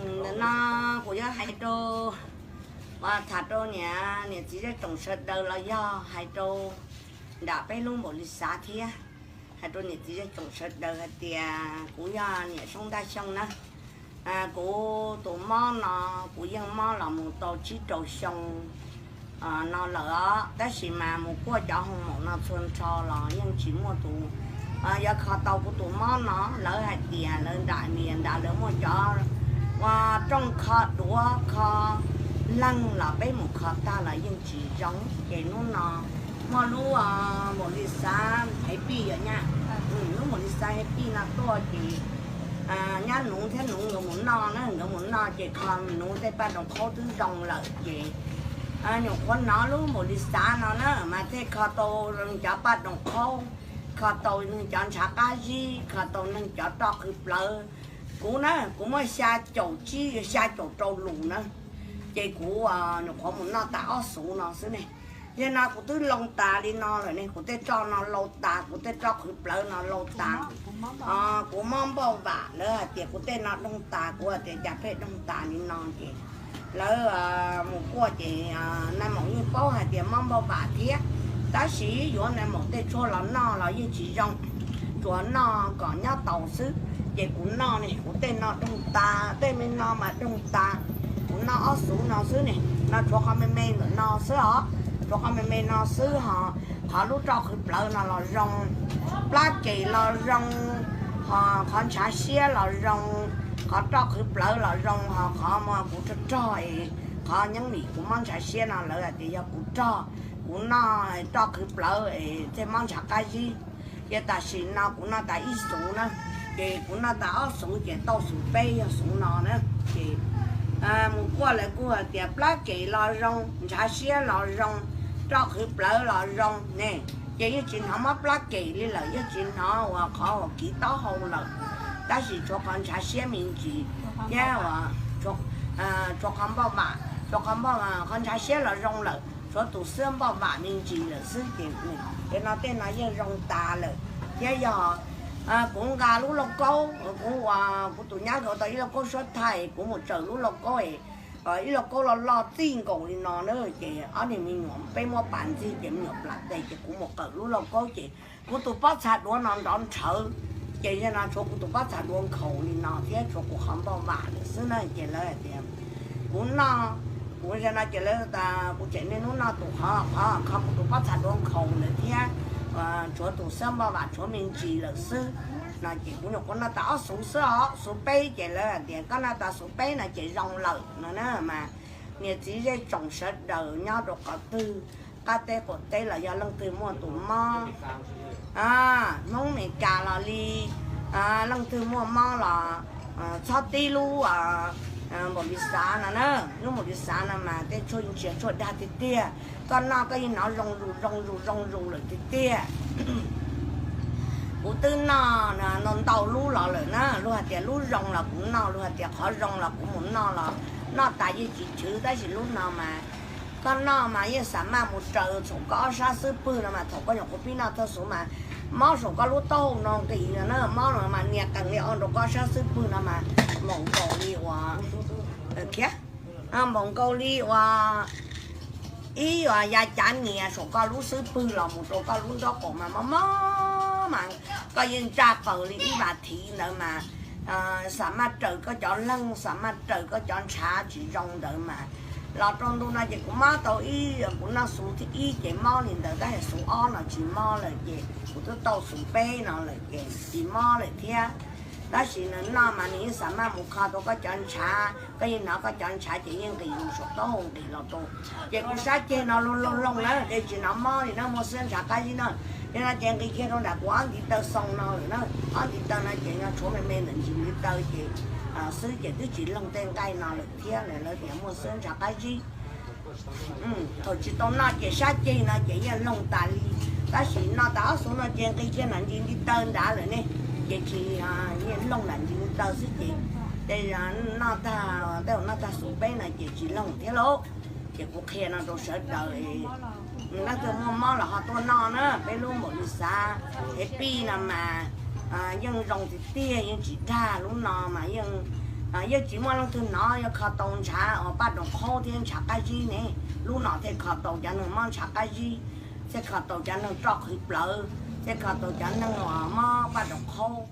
Ntawm no kuv yuav hais rau, tham rau niam, niam txiv zej tsoom sawv daws los yog hais rau nram peb lub npaum li xav thiab, hais rau niam txiv zej tsoom sawv daws hais tias kuv yog niam Soob Ntaj Xyooj na. Kuv tus mob no, kuv yeej mob los mus tau tsib rau xyoo no lawm os, tab sis mas mus kuaj cov hoo maum no txhua nrho los yeej tsis muaj tus yuav kho tau kuv tus mob no. Lawv hais tias lawv nram Mis Kas nrad lawv muaj cov ua rooj kho duav kho leeg los peb mus kho tag los yeej tsis zoo. Ces hnub no muaj lub npaum li xav hev pij yom nyab, lub npaum li xav hev pij no tuaj ces nyab Nuv thiab Nuv nkawd mus noj na, nkawd mus noj ces kho Nuv tej paj rooj qhaub twb zoo lawm ces nyuam qhuav hnov lub npaum li xav no na mas thiaj kho tau cov paj rooj qhaub, kho tau neeg cov ntshav qab zib, kho tau neeg cov roj qhwv plawv. Kuv na kuv muaj xya caum tsib xya caum rau lus na, ces kuv nyuam qhuav mus noj tas ob xuv no xwb ne. Yog no kuv twb laus tas li no lawm ne, kuv tej roj no laus tas, kuv tej roj qhwv plawv no laus tas. Kuv mob npauj vam, lawv hais tias kuv tej no doog tas, kuv hais tias cas pheej doog tas li no ces lawv mus kuaj ces nais maum yeej paub hais tias mob npauj vam thiab, tab sis yuav nais maum tej tshuaj los noj los yeej tsis zoo, tsuas noj kom nyob taus xwb. Ces kuv noj ne, kuv tej no doog tas, tej me no mas doog tas. Kuv noj ob xuv no xwb ne, no tshuav qhov me me ntawm no xwb os, tshuav qhov me me no xwb ho. Qhov lub roj qhwv plawv no los zoo, plab kem los zoo, ho qhov ntshav siab los zoo, qhov roj qhwv plawv los zoo, ho qhov muaj kuv rog rog es qhov nyob nim kuv mob ntshav siab no lawv hais tias yog kuv rog, kuv noj roj qhwv plawv es thiaj mob ntshav qab zib. Ces tam sim no kuv noj tas ib xuv na, ces kuv noj tas ob xuv ces tau xuv peb yog xuv no na. Ces mus kuaj lawv kuj hais tias plab kem los zoo, ntshav siab los zoo, roj qhwv plawv los zoo ne. Ces yeej tsis hnov mob plab kem li lawm, yeej tsis hnov uas qhov uas kiv taub hau lawm, tab sis tshuav qhov ntshav siab me ntsis thiab uas tshuav qhov npauj vam, tshuav qhov npauj, qhov ntshav siab los zoo lawm, tshuav tus xwb npauj vam me ntsis lawm xwb ces, ces no tej no yeej zoo tas lawm. Thiab yog kuv nqa lub lauj kaub, kuv uas kuv tus nyab nkawd tau ib lauj kaub suab thaij, kuv mus tsaws lub lauj kaub, ib lauj kaub loj loj txij nkaus li no na, ces ob niag me nyuam peb muab pas ntxig ces me nyuam plam tes ces kuv mus qawm lub lauj kaub ces kuv tus pob txha duav no nrov nrhawv, ces yog no tshuav kuv tus pob txha duav nkhaus li no thiab tshuav kuv qhov npauj vam lawm xwb na. Ces lawv hais tias kuv noj, kuv yog no ces lawv, kuv tseem niaj hnub noj tus qhov, qhov kho kuv tus pob txha duav nkhaus lawm thiab tshuav tus xwb npauj vam tshuav me ntsis lawm xwb no. Ces kuv nyuam qhuav noj tas ob xuv xwb os, xuv peb ces lawv hais tias koj noj tas xuv peb no ces zoo lawm no na. Mas niam txiv zej tsoom sawv daws nyob rau qhov twg, qab teb qaum teb los yog leej twg muaj tus mob, Hmoob Mes Kas los li, leej twg muaj mob los txhob tib lub npaum li xav no na. Lub npaum li xav no mas tej tshuaj ntsia tshuaj dag tiag tiag, koj noj koj yeej hnov zoo zus zoo zus zoo zus lawm tiag tiag. Kuv twb noj ntau ntau lub los lawm na, luag hais tias lub zoo los kuv noj, luag hais tias qhov zoo los kuv mus noj los noj tas yeej tsis chwv, tab sis lub no mas koj noj mas yeej xam maj mus raws thaum koj ob sab xub pwg no mas thaum koj nyuam qhuav pib noj txog xuv mas mob saum koj lub taub hau no nqis no na, mob no mas nias qees li o rau koj ob sab xub pwg no mas npaum nkaus li uas, khiav, npaum nkaus li uas ib uas ya cav nias saum koj lub xub pwg los mus rau koj lub nraub qaum mas mob mob mas koj yeej ntsaj qaws li ib vas thiv ntawd mas xam maj raws koj cov leeg, xam maj raws koj cov ntshav tsis zoo ntawd mas. Los rau ntu no ces kuv mob tau ib, kuv noj xuv thib ib ces mob li ntawd, tab sis xuv ob no tsis mob lawm ces kuv twb tau xuv peb no lawm ces tsis mob lawm thiab. Tab sis nws noj mas nws yeej xam maj mus kho tau koj cov ntshav, koj yeej hnov koj cov ntshav ces yeej nqis zus saum taub hau nqis los rau. Ces kuv sab ceg no loog loog loog na ces tsis hnov mob li na, muaj xwb ntshav qab zib na. Yog no ces nqis kiag rau nram kuv ob ntiv taw xoo no lawm na, ob ntiv taw no ces nyob tshuav me me ntawm ntsis ntiv taw ces xwb ces twb tsis loog tej nqaij no lawm thiab, lawv tias muaj xwb ntshav qab zib. Thaum tsis tau noj ces sab ceg no ces yeej loog tas li, tab sis noj tas ob xuv no ces nqis kiag nram ntsis ntiv taw nrad lawm ne, ces tsis, yeej loog nram ntsis ntiv taw xwb ces tej noj tag, tej zaum noj tag xuv peb no ces tsis loog thiab lauj. Ces kuv qhia no rau sawv daws, leej twg muaj mob los ho tuaj noj na, peb lub npaum li xav, hev pij no mas yeej zoo tiag tiag, yeej tsis dag, lub no mas yeej Yeej tsis muaj leej twg hnov yuav kho tau ntshav uas paj roos qhaub thiab ntshav qab zib ne. Lub no thiaj kho tau cov neeg mob ntshav qab zib, thiaj kho tau cov neeg roj qhwv plawv, thiaj kho tau cov neeg uas mob paj roos qhaub.